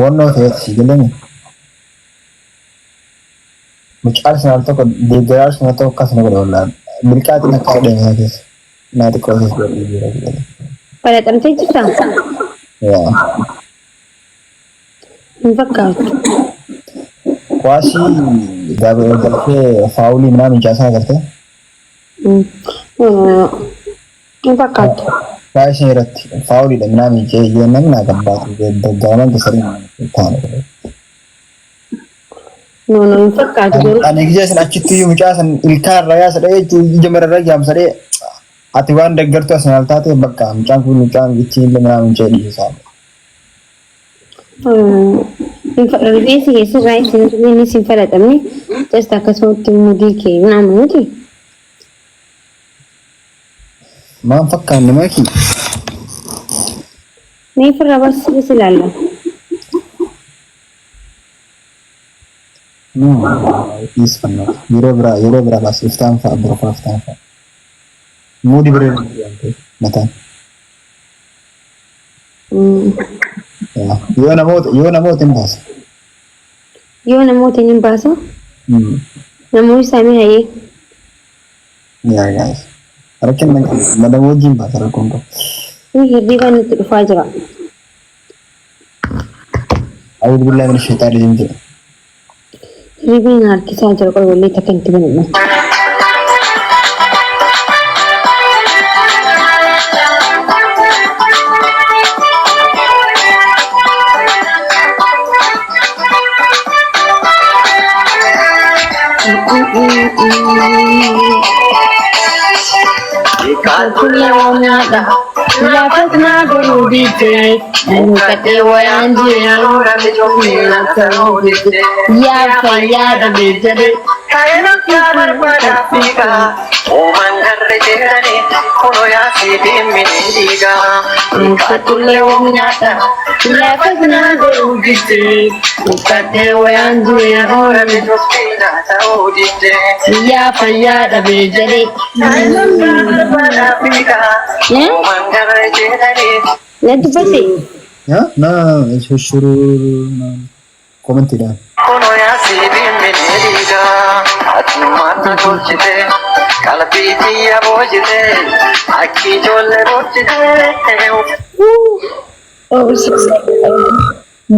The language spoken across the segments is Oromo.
Wannoo ta'eeti si galame. Mucaa Arsenaal tokko deeggaraa Arsenaal tokko akkas na godhe wallaan. Bilqaatiin akka godhe mana keessa. Naa xiqqoo keessa godhe jira jedhame. Falaxamtee jirtaa? Yaa. Hin fakkaatu. Kuwaasii Gabriel galchee faawulii minaamin caasaa agartee. Hin fakkaattu. Faashin irratti faawuliidha minaamin jee yoo namni naa gabbaatu gaggaaman keessa taane. No no hin fakkaatu garuu. Ani gisee san achitti iyyuu mucaa san ilkaan irra yaasa dha'ee ija mara irra jaamsa dha'ee ati waan deeggartuu Arsenaal taate bakka mucaan kun mucaan ittiin illee minaamin jee dhiisaa. Rifeensi kee sirraa isin inni sin falaxamne just akkasumatti mudii kee naamu miti. Maan fakkaanne maakii? Mee firra baasii si ilaalla. No, dhiisfanna. Yeroo biraa baas iftaan fa'a borofaa iftaan fa'a. Muudi biree waan ta'eef mataan. Yoo namoota hin baasa. Yoo namoota hin baasa namoonni isaanii hayyee. Yaa guys. Rakkina madama wajjin baasa rakkoon qabu. Hirriba nutti dhufaa jira. أعوذ بالله من الشيطان الرجيم jedha. Hirribni na harkisaa jira qoy wallee takka itti banadha. Lafa godhuu didee mukkatee wayaan jireenya yaa fayyaa dhabee jedhee. Mukkatullee nyaata lafa godhuu didee mukkatee wayaan jireenya yaa fayyaa dhabee jedhee. Na dubbate. Yaa na shuruu commentiidhaan. Qalbii tiyya boojite akki ijoollee boojite.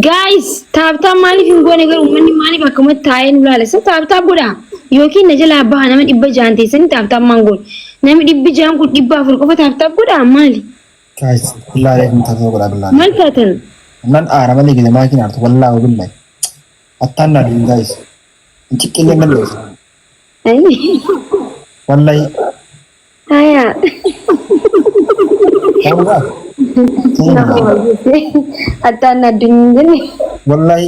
Guys, tap tap maaliif hin goone garuu uummanni maaliif akkamatti taa'ee nu laala? Isa tap tap godhaa. Yookiin na jalaa baha nama 600 teessanii tap tap maan goone. Namni 600 kun 400 qofa tap tap godhaa maali? Guys, billaa alaykum tap tap godhaa billaa. Maal taatan? Nan aara malee gide maakiin aartu wallaahi billahi. Attaan naa deemu guys. Hin ciqqillee nan dheessa. Wallahi. Haya. Ta'uudhaa. Attaan addunyaa jenne. Wallahi.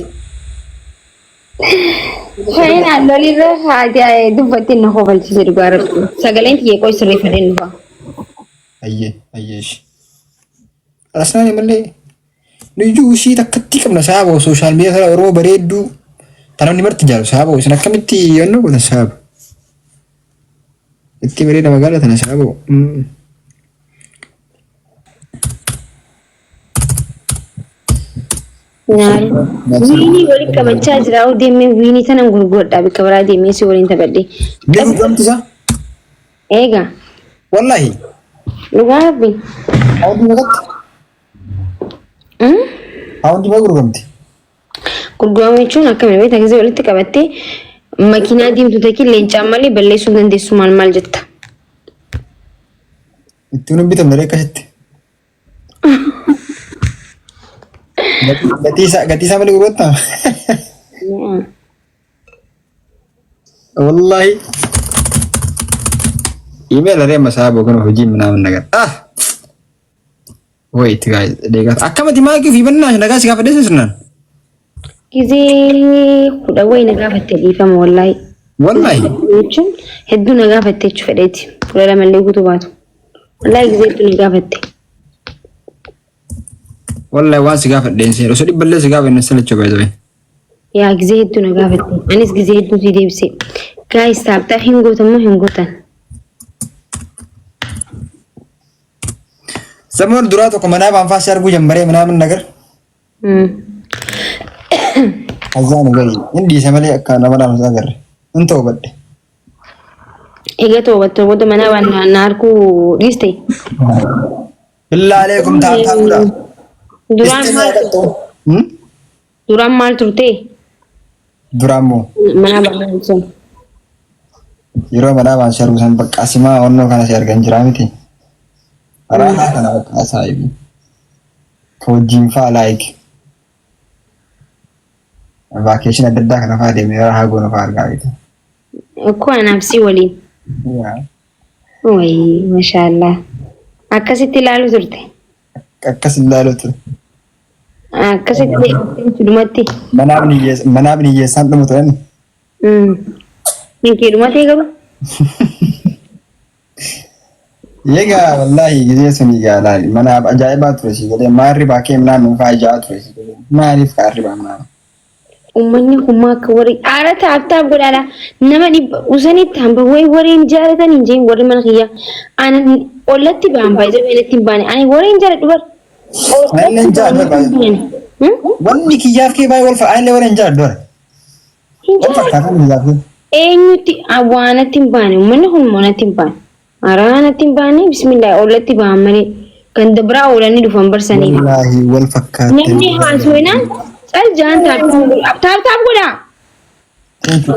Fayyina lolirra haati dubbattee na hofalchise dhugaa rabbi. Sagaleen xiyyeeqoo qoy sirreeffadheen dhufa. Ayyee ayyee ishee. Arsenal malee nuyyuu ishii takkatti qabna saaba social media sana Oromoo bareedduu tan namni marti jaalu saaba isin akkamitti yennoo gootan saaba. Itti bareeda magaala tana saaba. Wiinii walitti qabachaa jira. Deemee wiinii tanan gurguradha bakka biraa deemee si waliin taphadhe. Ni gurguramti isaa? Eega. Wallahi. Dhugaa rabbi. Haawundi meeqatti? Haawundi meeqa gurguramti? Gurguramu jechuun akkami beektaa gisee walitti qabattee makiinaa diimtuu takki leencaan malee balleessuu hin dandeessu maal maal jetta. Ittiin hin bitamne akkasitti. Gatii isaa malee gurgurattaa? Wallahi. Email aree masaa kun hojii ምናምን ነገር ah wait guys deegaa akkamati maakii fi bannaa nagaa si gaafadhe sirnaan. Gisee 10 wayi na gaafatte dhiifama wallaahi. Wallahi. Jechuun hedduu na gaafatte jechuu fedheeti. 12llee guutuu baatu. Wallaahi gisee hedduu na gaafatte. Wallahi waan si gaafadhe hin seenu osoo dhibballee si gaafadhe hin salachuu baay'ee. Yaa gisee hedduu na gaafatte. Anis gisee hedduu si deebise. Guys, tap tap hin gootan moo hin gootan? Samoon duraa tokko manaa baanfaa si arguu jammaree ምናምን ነገር. Azaan gari hin dhiise malee akka nama dhaamsa agarre. Hin ta'u badde. Egaa toobattoo booda mana waan na harkuu dhiiste. Billaa aleekum taaptaa godha. Duraan maal duraan maal turte? Duraan moo Mana barnootaa sun. yeroo manaa baan si argu san bakka asimaa onnoo kana si argan jiraa miti. Raahaa kana bakka saayibi. Ka wajjin faa like. Vacation adda addaa kana faa deemnee raahaa goonu faa argaa beekta. Akkoo anaaf si waliin. Yaa. Wayii mashaallah. Akkasitti ilaaluu turte. Akkas ilaaluu ture. Akkasitti dhumatti. Manaaf hiyyeessaan dhumu turan. Ninkee dhumatee garuu. Egaa wallaahi gizee sun egaa laali manaaf ajaa'ibaa ture si galee maarri baakee minaan nuufaa ijaa ture si galee maaliif kaarri baamnaa. Uummanni kun maa akka warri aara taap taap godhaadha. Nama dhibba usanitti hamba wayi warri hin jaalatan hin jeen warri mana kiyyaa. Ani ollatti ba'an baay'ee natti hin baane. Ani warri hin jaaladhu bar. Ani hin jaaladhu bar. Wanni kiyyaaf kee baay'ee wal fa'a ani warri hin jaaladhu bar. Hin Wal jaaladhu. fakkaata kiyyaaf kee. Eenyutti waanatti hin baane uummanni kun natti hin baane. Araa natti hin baane bismillah ollatti ba'an malee ganda biraa oolanii dhufan barsaniif. Wallaahi wal fakkaata. Namni haasawinaan cal jaan taap taap godha. Taap taap godha.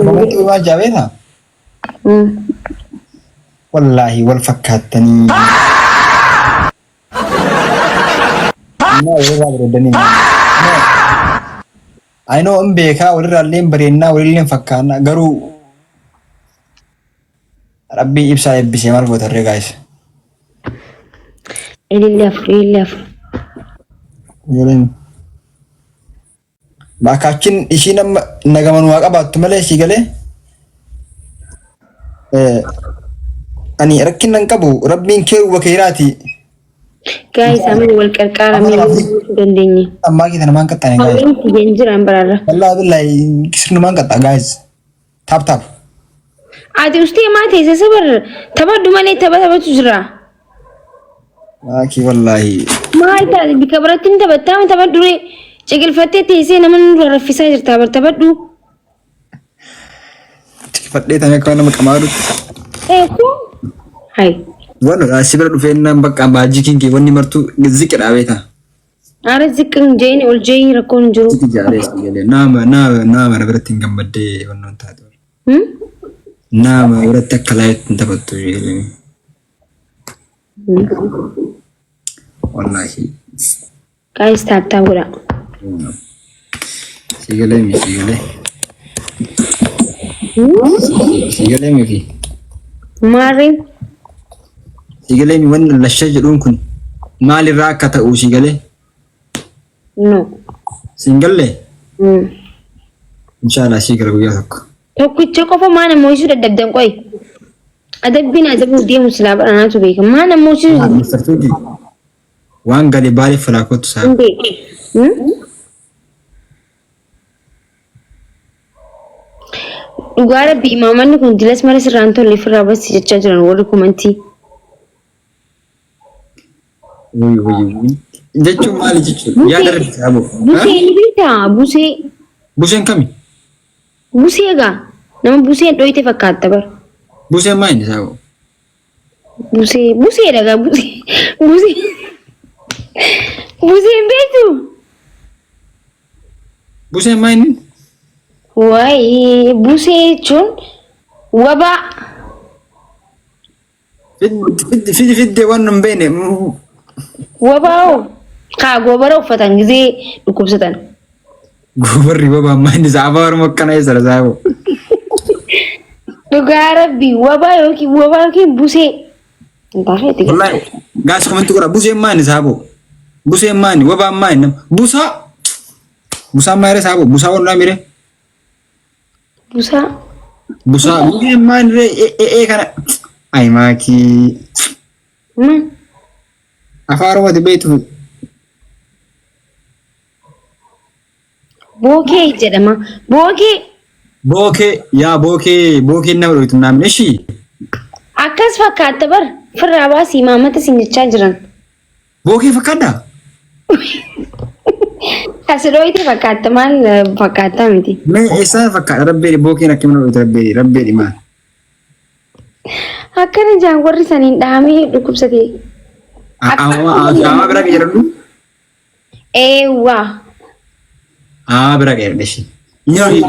Komentii uumaa jaabeeta. Wallaahi wal fakkaattanii. Innaa walirraa bareedanii. I know hin beekaa walirraa illee hin bareennaa walillee hin fakkaannaa garuu Rabbii ibsaa eebbisee maal goota ree guys. Ililli afur ililli afur. Ijoolleen Baakaachiin ishiin amma nagaman waa qabaattu malee ishii galee ani rakkina hin qabu rabbiin kee uwwa keeraati. Guys amma wal qarqaaramee gochuu dandeenya. Ammaa keessa namaan qaxxaane guys. Hawwiin kiyyan jiran baraarra. Wallaahi billaahi sirnumaan qaxxa guys. Tap tap. Ati ustee maa teesse sabar taphadhu malee tapha taphatu jira. Maakii wallaahi. Maal taate bika biratti hin taphattaa taphadhu ree. Ciqilfattee teessee nama nurra raffisaa jirta bar taphadhu. Tikfadhee tamee akka nama qamaarutti. Eekoo. Hai. Wanni si bira dhufee naan bakka maajikiin kee wanni martuu ziqi dhaabeeta. Ara ziqqin jeeni ol jeeni rakkoon hin jiru. Ziqi jaaree si galee naama naama naama na biratti hin gammaddee wannoon taate. Naama biratti akka laayitti hin taphattu jedhanii. Wallaahi. Guys tap tap godhaa. Si galee mi si galee. Si galee mi fi. Maarreen Si galee mi wanni lashee jedhuun kun maalirraa akka ta'u si galee. no. Si hin gallee? Inshaallah si gala guyyaa tokko. Tokkicha qofa maa nama ho'isuu dadhabdan qoy. Adabbiin adabuuf deemu silaa badhanaatu beeka. Maa nama ho'isuu Mr. Tuuti waan gale baaliif falaa kottu saa. hin beeku. Dhugaa rabbi imaamanni kun dilas mara sirraa hin tolle ofirraa bassi jechaa jiran warri komantii. Wuy wuy wuy. Jechuun maali jechuudha? Yaada rabbi saaboo. Busee ni beektaa? Busee. Buseen kami? Busee egaa nama buseen dhoyte fakkaatta bara. Buseen maali inni saaboo? Busee busee dhagaa busee busee busee hin beektu. Buseen maali inni? Waayee busee jechuun wabaa. Fiddi fiddi fiddi waan hin beekne. Wabaa hoo kaa goobara uffatan gizee dhukkubsatan. Goobarri wabaa maali inni saaboo harma akkana eessa saaboo? Dhugaa rabbii wabaa yookiin wabaa yookiin busee. Hin Wallahi gaas komanti godha buseen maani saaboo? Buseen maani wabaan maani nama busaa busaan maayire saaboo busaa wannaa mire Busaa. busaa buseen maani ree ee ee ee kana ay maakii Ma. afaan oromooti beektu Bookee jedhama. Bookee. Bookee yaa bookee bookeen nama dhoytu naamne ishii. Akkas fakkaatta bar firraa baasii imaammata siin jechaa jiran. Bookee fakkaaddaa? Kasidhooyite fakkaatta maal fakkaattaa miti. Mee eessaa fakkaata rabbee bookeen akkamiin hodhute rabbee rabbee dhimaa. Akkana jaan warri saniin dhahamee dhukkubsate. Amaa biraa qajeeladhu. Eewwaa. Amaa biraa qajeeladhu ishee.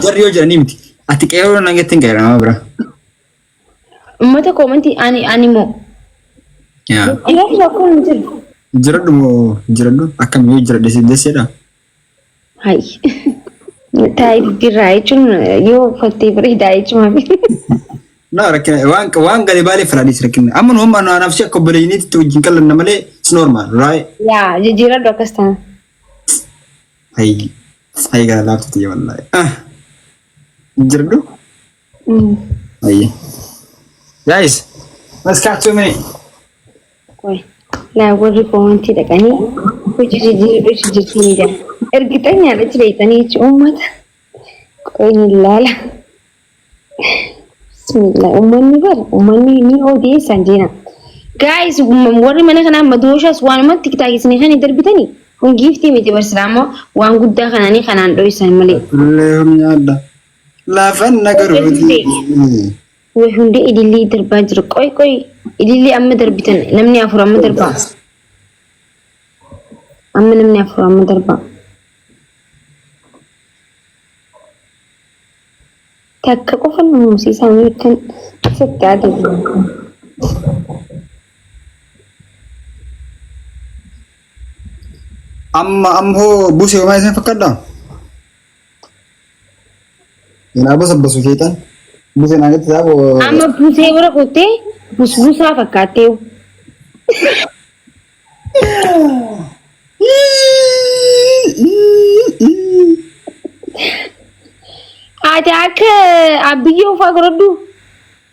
Jarri yoo jedhanii miti. Ati qeerroo nan jettiin qajeeladha amaa biraa. Uummata koomantii ani ani moo. Yaa. Dhiirri rakkoon hin jiru. Jiradhu moo jiradhu akkam yoo jiradhe si desseedha. Hayi. Taa'ee diddiirraa jechuun yoo uffattee bareedaa jechuun. Na rakkina waan waan galee baalee firaadis rakkina. Amma nu amma anaaf si akka obboleeyyiiniitti wajjin qallanna malee it's normal right? Yaa jijjiiradhu akkas taana. Hayi hayi gara laaftu tiyya wallahi. Ah jiradhu. Hayi. Guys, let's catch 2 minutes. Qoy. Laa warri koomantii dhaqanii hojii jijjiiradhu jechuu ni jira. Ergixanyaadha achi dheeyxanii jechuun uummata. Qoy ni ilaala. Bismillah. Uummanni bar uummanni ni odeessan jeena. Guys, warri mana kanaa madooshaas waanuma tiktaak isinii kan darbitanii kun giiftii miti barsiisaa waan guddaa kanaanii kanaan dho'isan malee. Illee humnyaadha. Laafan nagaruuti. Way hundi ilillii darbaa jiru. Qoy qoy ilillii amma darbitan namni afur amma darbaa. Amma namni afur amma darbaa. Takka qofa nu muusisaa kan isatti adabu. Amma ammoo busee homaa isin fakkaadhaa? Yenaa bosa basu sheexan. Busee naa gatti saaboo. Amma busee bira kuttee busbusaa fakkaattee. Ati akka abbiyyoo fa'aa godhadhu.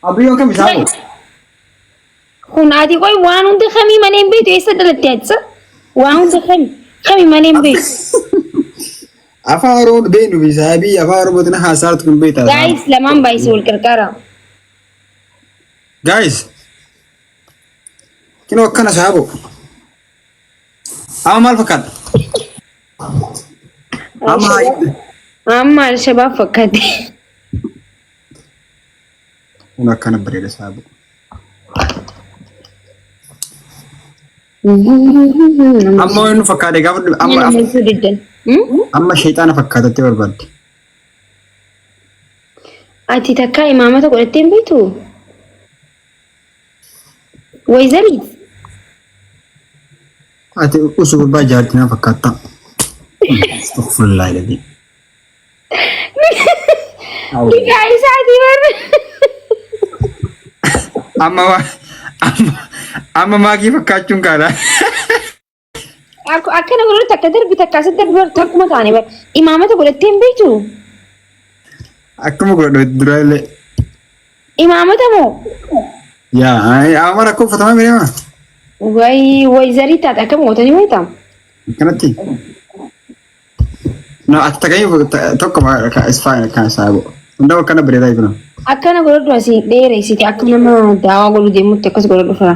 Abbiyyoo kam isaa moo? Kun ati qoy waan hunda kamii malee hin beektu eessa dhalatte ati? Waan hunda kami kami malee hin beektu. Afaan Oromoo beeknu fi saabii afaan Oromootiin haasaartu kun beektaa. Guys lamaan baay'isee wal qarqaara. Guys. Kinoo akkana saaboo. Amma maal fakkaata? Amma Amma Alshabaab fakkaate. Kun akkana bareeda saaboo. Amma waan nu fakkaate gaafa amma Nama diddan. amma sheexaana fakkaatattee barbaadde. Ati takkaa imaamata godhattee hin beektuu? Wayzariit. Ati usuu gurbaa jaartii nama fakkaattaa. Astaghfirullah alazim. Bifa isaatii bar. Amma amma amma maakii fakkaachuun kaadha. Akkana godhatu takka darbi takka asitti darbi bar takkuma taane bar. Imaamata godhattee hin beektu? Akkuma godhadhu duraa illee. Imaamata moo? Yaa amma rakkoo uffatamaa mireema. Wayi wayzarii taate akkam gootanii wayitaam? Akkanatti. No, ati takkayyuu tokko is fine akkana saabo. Hundaa akkana bareedaa jiru. Akkana godhadhu asii dheereessite akka nama daawaa godhu deemutti akkas godhadhu fira.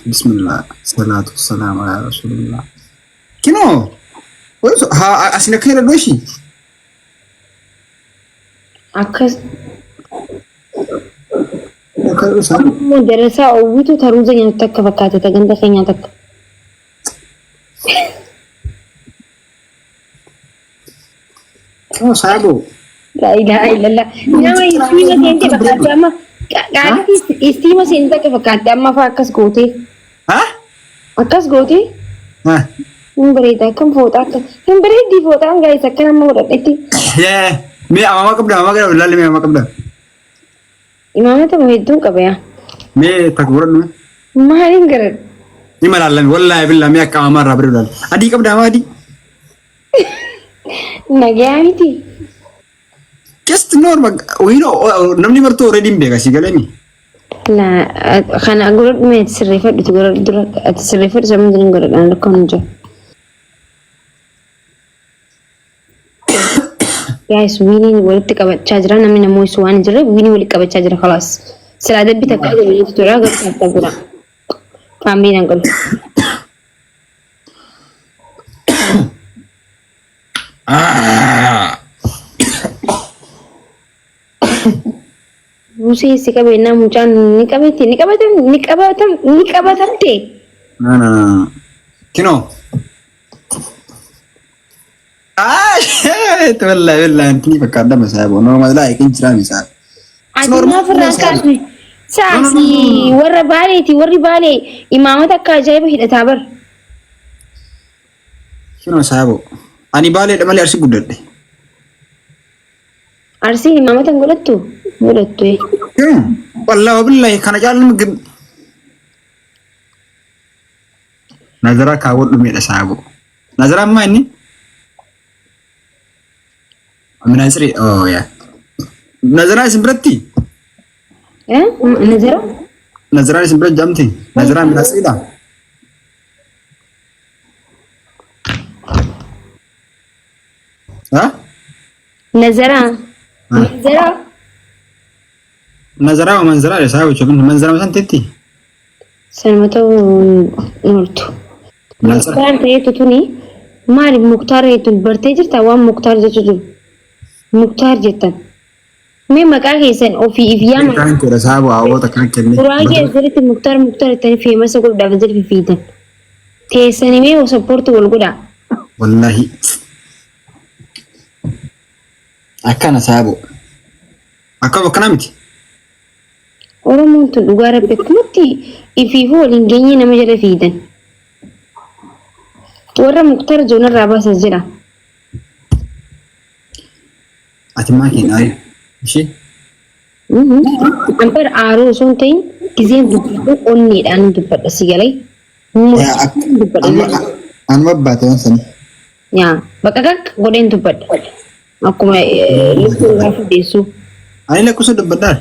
Bismillah. Salaatu salaam ala rasulillah. Kinoo. Haa asin akka jedhadhu ishii. Akkas Akka jedhu saabo. immoo darasaa oowwitu taruuza nyaatu takka fakkaate ta ganda keenyaa takka. Kinoo saabo. Laa ilaaha illallah. Nama istiima seente fakkaate amma qaalitti istiima seente takka fakkaate amma fa'aa akkas gootee. Ha? Akkas gootee Ha. hin bareeda akkam fooxaa akka hin bareeddii fooxaan gaa'is akka nama godhadhetti. Yee. Mee amamaa qabda amamaa qabda ilaalli mee amamaa qabda. Imaamata moo hedduun qaba yaa. Mee takka godhadhu mee. Maaliin garadhu? Ni malaallame wallaahi billaa mee akka amamaa irraa bareedu ilaali. Adii qabda amaa adii. Nagaa miti. Just normal. Wayino namni martuu already hin beeka si galemi. Laa kana godhadhu mee ati sirreeffadhu godhadhu dura ati sirreeffadhu sammuu jiran godhadhaan rakkoon hin jiru. Guys, wiiniin walitti qabachaa jira. Namni namoota waan hin jirreef wiinii walitti qabachaa jira. Kalaas. Silaa dabbi takka walitti tura garuu takka jira. Faamiliin hin qabu. Busee si qabeenyaa mucaan ni qabate ni qabatam ni qabatam ni qabatamte. No, no, no, no. Kinoo. Ah, shit. Wallahi, wallahi, antii fakkaata masaa boo. Normal like hin jiraa misaa. Ati maaf irraa kaasne? Saasi warra baaleeti warri baalee imaamata akka ajaa'iba hidhataa bar. Kinoo saaboo. Ani baaleedha malee arsi guddadhe. Arsiin imaamata hin godhattu? Godhattu. Kinoo. Wallahi billahi kana caalu gim. Nazaraa kaawwadhu meedha saaboo. Nazaraa ammaa inni? Minaasiri oh yaa. Nazaraa isin biratti? Eh? Nazara? Nazaraan isin bira jamti? Nazaraan minaasiriidha? Ha? Nazaraa? Nazaraa? Nazaraa manzaraa dha saaboo jechuun manzaraa san tetti? Sanuma ta'uu hin ooltu. Nazaraa. Muktaar ta'eetu tuni maali muktaar jettu bartee jirta waan muktaar jechu jiru. Muktaar jettan. Mee maqaa keessan ofii if yaama. Kan kee saaboo hawwoota kan kenne. Guraagee asirratti muktaar muktaar jettanii feemasa godhuudhaaf asirratti fiidan. Teessanii mee sappoorti wal godhaa. Wallahi. Akkana saaboo. Akkam akkana miti. Oromoon tun dhugaa rabbi akkumatti ifiifuu waliin geenyee nama jala fiidan. Warra muktaar joonarraa baasas jira. Ati maa kee aari? Ishee? An bar aaruu osoo hin ta'in gizeen dubbadhu onneedhaan dubbadha si galee. Murtiin dubbadha. Anuma baate waan sanii. Yaa bakka kakka godheen dubbadha. Akkuma lubbuu gaafa deessu. Ani lakkoofsa dubbadhaa.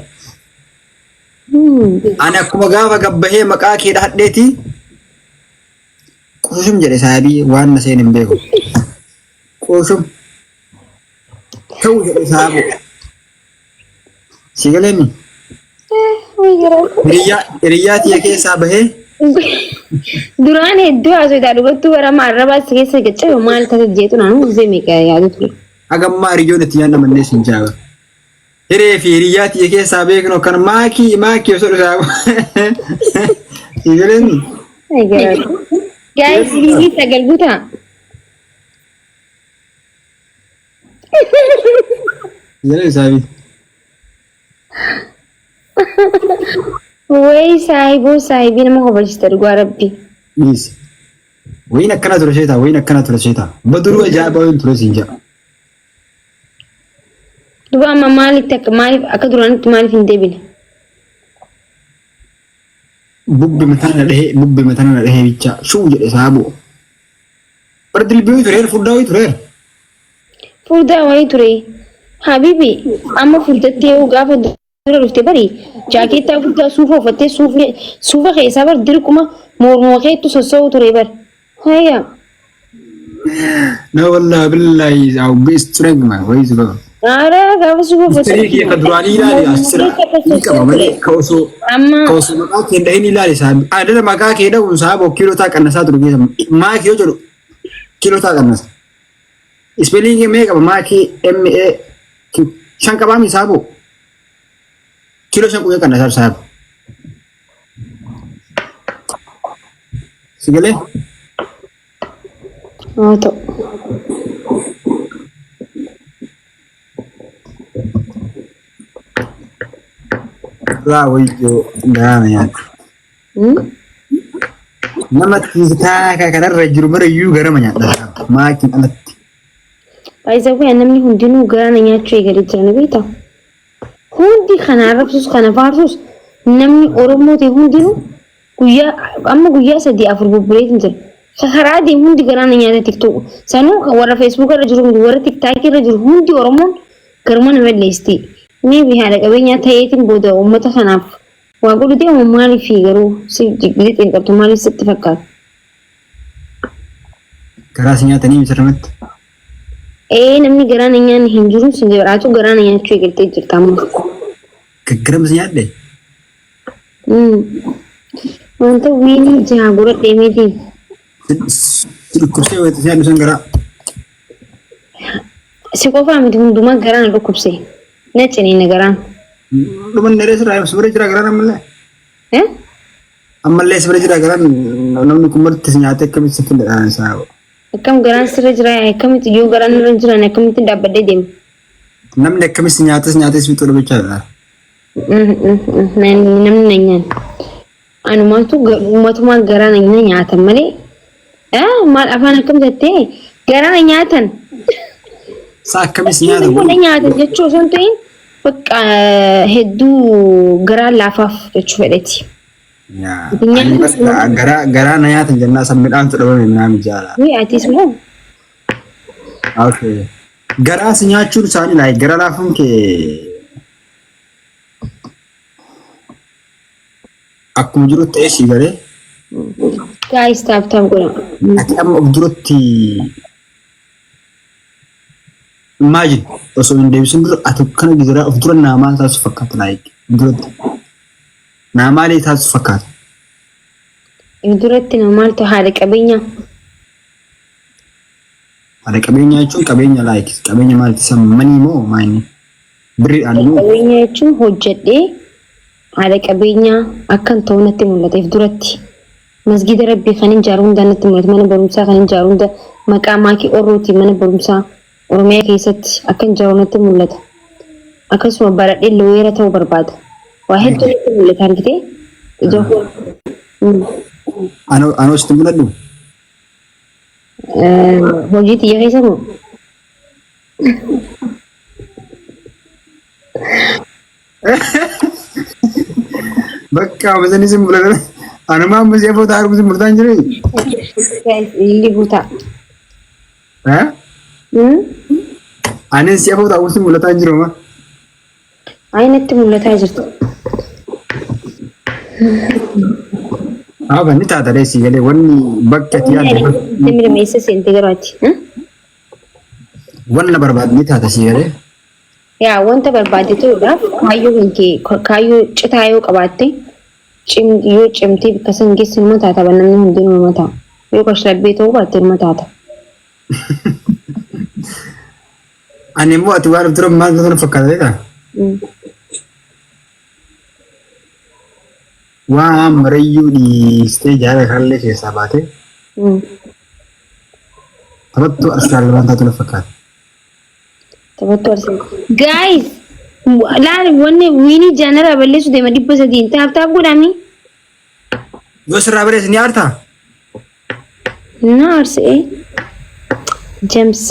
Ani akkuma gaafa gabbahee maqaa kee dhahadheeti quushum jedhe saabii waan na seen hin beeku. Quushum. Ta'u jedhe saaboo. Si galee mi? Hiriyyaa hiriyyaa tiyya keessaa bahee Duraan hedduu haasoftaa dhugattuu bara maarrabaa si keessa gaccabe maal tasa jeetu naannoo gisee meeqa yaadu ture. hagammaa hiriyyoon itti yaadamannee sin jaaba. Hiree fi hiriyyaa tiyya keessaa beeknu kan maakii maakii osoo dhusaa. Si galee mi? Gaayis liigii sagal guutaa. Galee saabii. Wayi saahiboo saahibii nama kofalchista dhugaa rabbi. Dhiisi. Wayiin akkana ture seetaa wayiin akkana ture seetaa. Baduruu ajaa'ibaa wayiin ture siin jedha. Duba amma maalitti akka maaliif akka duraanitti maaliif hin deebine? Bubbe mataa na dhahee bubbe mataa na dhahee bichaa shuu jedhe saaboo. Bara dilbii wayii tureera furdaa wayii tureera. Furdaa wayii ture. Habibi amma furdattee yoo gaafa dura dhufte bari jaakeettaa guddaa suufa uffattee suufne suufa keessaa bar dirquma mormuma keettu sossoo'u ture bar. Hayya. Na wallahi billahi I'll be strong man wayii zuba. Ara gaafa suufa uffattee. Istirii kiyya ka duraanii ilaali as jira. Ni qaba malee ka osoo Amma ka osoo maqaa kee hin dhahin ilaali saabi. Adada maqaa kee dhahuun saaboo kiiloo taa qannasaa ture keessa. Maakii yoo jedhu kiiloo taa qannasa. Ispeeliingii mee qaba maakii M A Q shan qabaami saaboo. Kiiloo shan guyyaa qannasaa saaboo. Si galee? Haa ta'u. Irraa wayyoo garaa na nyaata. Nama tiikaa kanarra jiru marayyuu garama nyaata. Maakiin alatti. Baay'isawwan namni hundinuu garaa na nyaachuu eegalee jira ni beektaa? Hundi kana arrabsus kana faarsus namni Oromoo ta'e hundinuu guyyaa amma guyyaa sadii afur bubbuleetiin jira. Ka karaa deemu hundi garaa na nyaata tiktok sanuu kan warra feesbuuk irra jiru hundi warra tiktaakii irra jiru hundi Oromoon garuma na balleessiti. Maybe haadha qabeenyaa ta'eetiin booda uummata kanaaf waa godhu deemu maaliif garuu si gisee xiinxaltu maaliif sitti fakkaata? Garaa si nyaatanii misirramatti. Ee namni garaa na nyaanne hin jiru sin jedhaatu garaa na nyaachuu eegaltee jirta amma. Gaggaram si nyaadhe. Wanta wiinii jaha godhadhee miti. Si dhukkubsee wayita si nyaadhu san garaa. Si qofaa miti hundumaa garaa na dhukkubse. Na ciniina garaan. Dhumanne ree sirraa si bira jira garaan ammallee. Eh? Ammallee si bira jira garaan namni kun marti si nyaatee akkamitti si fidadhaan isaa. Akkam garaan sirra jira akkamitti yoo garaan irra jiran akkamitti dhaabbadhee deema. Namni akkamitti si nyaatee si nyaatee si fixuu dhabachaadha. Namni na nyaanne. Anumaatu ummatumaa garaa na nyaatan malee. Maal afaan akkam jettee garaa na nyaatan. Saa akkamis nyaata Nama na nyaatan jechuu osoo hin ta'in bakka hedduu garaa laafaaf jechuu fedheeti. Garaa garaa na nyaatan jennaa san midhaantu dhabame minaan jaala. Wii atis moo? Okay. Garaa si nyaachuun isaanii laayik gara laafuun kee Akkuma jiru ta'ee sii galee. Guys tap tap godha. Ati amma of duratti imagine osoo hin deebisin dura ati akkana gidiraa of dura naa maal taasisu fakkaata like duratti naa maalii taasisu fakkaata. Of duratti na maaltu haadha qabeenyaa. Haadha qabeenyaa jechuun qabeenya like qabeenya maalti san manii moo maayini? Birriidhaan moo? Qabeenya jechuun hojjedhee haadha qabeenyaa akkan ta'u natti mul'ateef duratti. Masgiida Rabbii kan hin ijaaru hundaa natti mul'ata. Mana barumsaa kan hin ijaaru hunda maqaa maakii orrootiin mana barumsaa Oromiyaa keessatti akkan ijaaru natti mul'ata. Akkasuma baradhee looyeera ta'uu barbaada. Waa hedduu natti mul'ata argitee? Ija koo. Anoo sitti mul'adhu? Hojii tiyya keessa moo? Bakka amma isin mul'atan. Anuma amma si afoo taa'aa isin mul'ataa hin jiree? Illi guutaa. Eh? Anis si afoo taa'u isin mul'ataa hin jiru amma. Ayi natti mul'ataa jirti. Haa ni taata dee si galee wanni bakka ati yaadde Namni meessa seente garuu achi. Wanna barbaadde ni taata si galee. Yaa wanta barbaadde ta'uudhaaf kaayyoo kan kee kaayyoo citaa yoo qabaatte cim yoo cimtee bakka san geesse numa taata ba namni hundinuu numa ta'a. Yoo kashlabbee ta'uu baatte numa taata. Ani immoo ati waan of dura maal na fakkaata beekaa? Waan marayyuu dhiistee jaalala kanallee keessaa baatee taphattuu Arsenaal waan taatu na fakkaata. Taphattuu Arsenaal. Guys, laal wanni wiinii jaanarraa balleessu deema 300 taap taap godhami. Yoo sirraa bareesse ni aartaa? Na aarsee. James.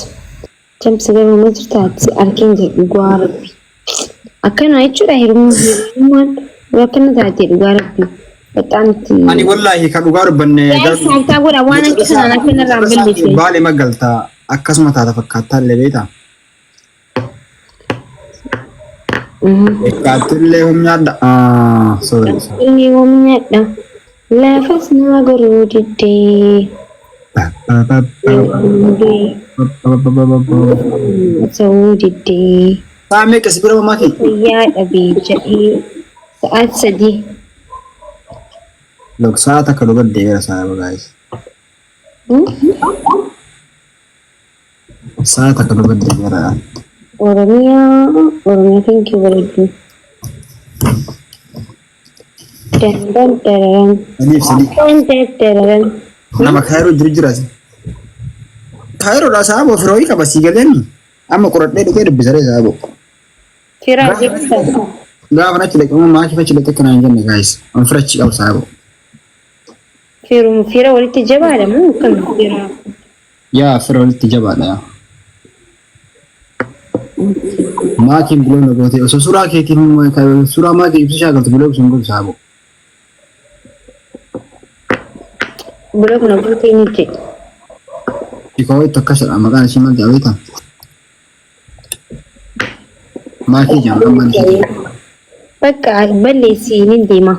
James garuu ma jirta ati arkeen jira dhugaa rabbi. Akkana jechuudha hiriyummaan yoo akkana taate dhugaa rabbi. Baxaan itti. Ani wallaahi kan dhugaa dubbanne Guys tap tap godha waan akka kanaan akka narraa hin balleessine. Baale magalta akkasuma taata fakkaattaa illee beektaa? Fakkaattillee humnyaadha. Ah, sorry. Inni humnadha. Lafas naa goruu diddee. Ta'uu diddee. Sa'a meeqa si bira mamaa kee? Fayyaa dhabee jedhee sa'aat 3. Lok sa'a takka dhuga deebiira sa'a guys. Sa'a takka dhuga deebiira. Oromiyaa Oromiyaa thank you bareedduu. Dan dan dararan. Sadiif sadii. Dan dan dararan. Nama Kaayiroo jiru jira. Kaayiroodhaa sa'a boo firooyii qaba sii galeen amma qoradhee dhufee dubbisaree sa'a boo. Firaa jirta. Gaafa achi dhaqe immoo maaliif achi dhaqe akkanaa hin jenne gaayis. An fira achi qaba sa'a boo. Firum fira walitti jabaadha moo akkam fira? Yaa fira walitti jabaadha yaa. Maakiin biloo na gootee osoo suuraa keetiin suuraa maakii ibsu shaakaltu biloo ibsu hin godhu saabo. Biloo kana gootee ni jedhe. Ikoo itti akkasidha maqaan ishii maal jedhama beektaa? Maakii jedhama maqaan ishii. Bakka balleessi ni deema.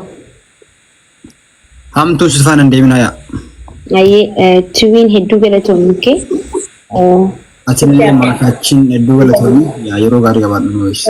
Hamtuu si faana hin deemin hayaa. Ayyee tuwiin hedduu galatoomi okay. Atillee maakaachiin hedduu galatoomii yaa yeroo gaarii qabaadhu nu weessi.